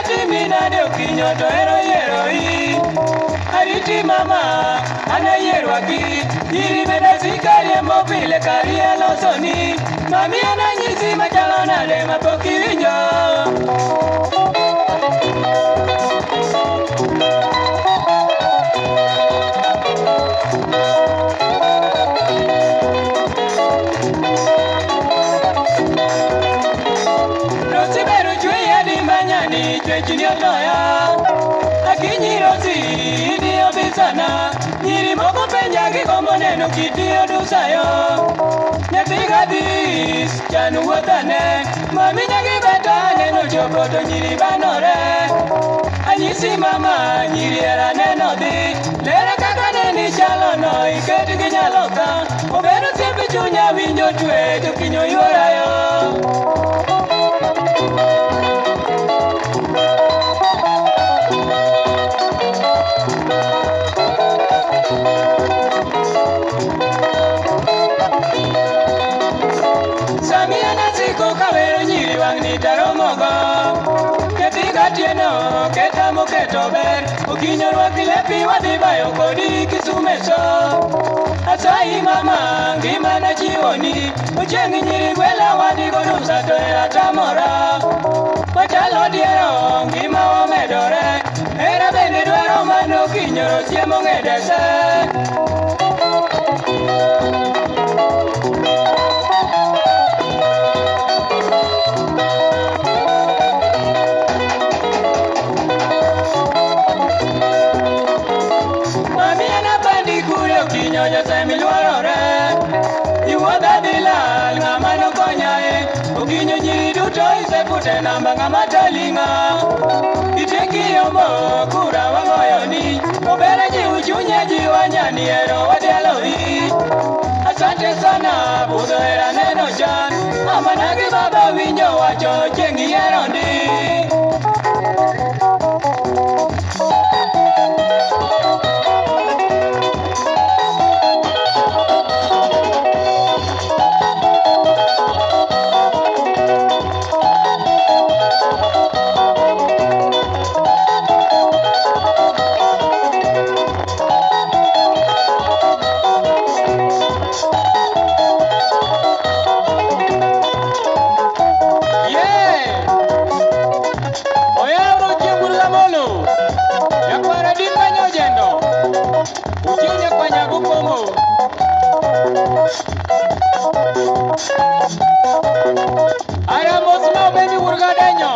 Datimi nade okinyo to ero yiero i. Ariti mama, an ayie rwaki. Nyiri bende sika riembo pile kari alosoni. Mami an anyisi machalo nade mapok iwinjo. Rosi ber ochweyi adimba nyani chwechni oloya. Akinyi Rosi idiyo bisana. Nyiri moko penja gigombo neno kiti odusayo. Nyathi gadhis chan wuothane. Mami nyagi beta neno chopo to nyiri banore. Anyisi mama nyiri era neno dhi. Lere kaka neni chalo no iket gi nyaloka. Obedo osiep chunya winjo twe to kinyo yuorayo. Sami an asiko kawero nyiri wang'ni taromogo. Nyathi gatieno keta moketo ber. Okinyo rwaki lepi wadhi bayo kodi Kisumeso. Asayi mama ngimana chiwoni. Ochieng' nyiri gwela wadhi godusa to era tamora. Wachalo diero ngima omedore. Hera bende dwaro mano okinyo chiemo ng'edese. Mami an apandi kure okinyo josemi luorore. Iwuodha dhi lal ng'ama nokonyae. Okinyo nyiri duto isepute namba ng'ama taling'a. Itieki yombo kura wagoyoni. Obere jiw chunya jiwa nyani ero wadialoi. Asante sana budho era neno chan. Mama nagi baba winjo wacho chieng' yiero ndi. Yeah! Oyawro chieng' Lamolo. Nyakwar Adimba Nyojendo. Ochieng' nyakwar Nyago Kombo. Ara mos ma obendi wuod Gadenyo.